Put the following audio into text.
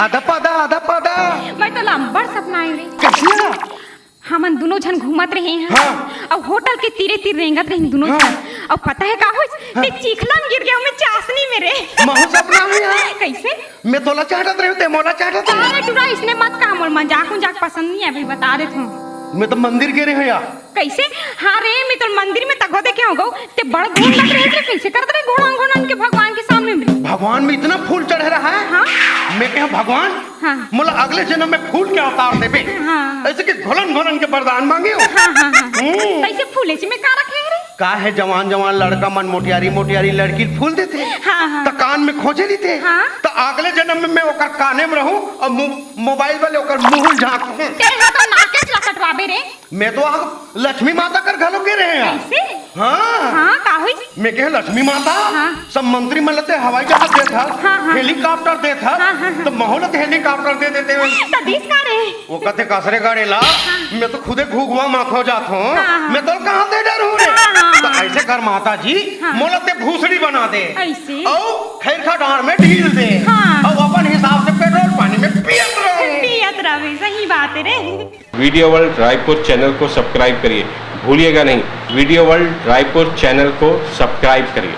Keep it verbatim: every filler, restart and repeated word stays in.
आधा पादा, आधा पादा। मैं तो लंबड़ सपना आए रे। कइसे? हमन दुनों झन घूमत रहे हैं। हाँ। अउ होटल के तीरे तीर रेंगत रहे दुनों हाँ। झन। अउ पता है का होइस? हाँ। ते चीखला में गिर गया, मैं चासनी में रे। महू सपना है यार। कइसे? मैं तोला चाटत रहे, ते मोला चाटत रहे। अरे टुरा, इसने मत कहा, मोर मजाक उजाक पसंद नहीं है भाई, बता देत हूँ। मैं तो मंदिर गे रहे हँव यार। कइसे? हाँ रे, मैं तो मंदिर में तको देखे हँव गो, ते बड़ घूम लग रहे थे, कइसे करत रहे घोड़न घोड़न के भगवान के सामने में? भगवान में इतना फूल चढ़े रहा है। हाँ। मैं कहे भगवान, हाँ। मोला अगले जन्म में फूल के अवतार देबे। हाँ। अइसे कि घोलन घोलन के वरदान मांगे हँव। हाँ, हाँ, हाँ। हम्म। कइसे फूले च में का रखे है रे? का है जवान जवान लड़का मन मोटियारी मोटियारी लड़की फूल देथे। हाँ, हाँ। त कान में खोजे रहिथे। हाँ। त अगले जन्म में मैं ओकर काने में रहूं अउ मो-, मोबाइल वाले ओकर मुंह झांकूं। ते हा तो नाके च ला कटवाबे रे। मैं तो आग लक्ष्मी माता कर घलो गे रहे हँव। कइसे? हाँ। हाँ, का होइस? मैं कहे लक्ष्मी माता, हाँ। सब मंत्री मन ल ते हवाई जहाज देत हस, हाँ, हाँ। हेलीकॉप्टर देत हस, हाँ, हाँ, हाँ। त महू ल ते हेलीकॉप्टर दे देते। त दिस का रे? वो कथे कसरे गाड़े ला, हाँ। मैं तो खुदे घुघुआ माथो जात हँव, हाँ, हाँ। मैं तो कहाँ से डरूं रे? हाँ, हाँ, त हाँ। अइसे कर माता जी, हाँ। मोला ते भूसड़ी बना दे। अइसे? अउ खैरखा डांड़ में ढील दे। हाँ। अउ अपन हिसाब से पेट्रोल पानी में पियत रहे। पियत रहे, सही बात है रे। वीडियो वर्ल्ड रायपुर चैनल को सब्सक्राइब करिए, भूलिएगा नहीं, वीडियो वर्ल्ड रायपुर चैनल को सब्सक्राइब करिए।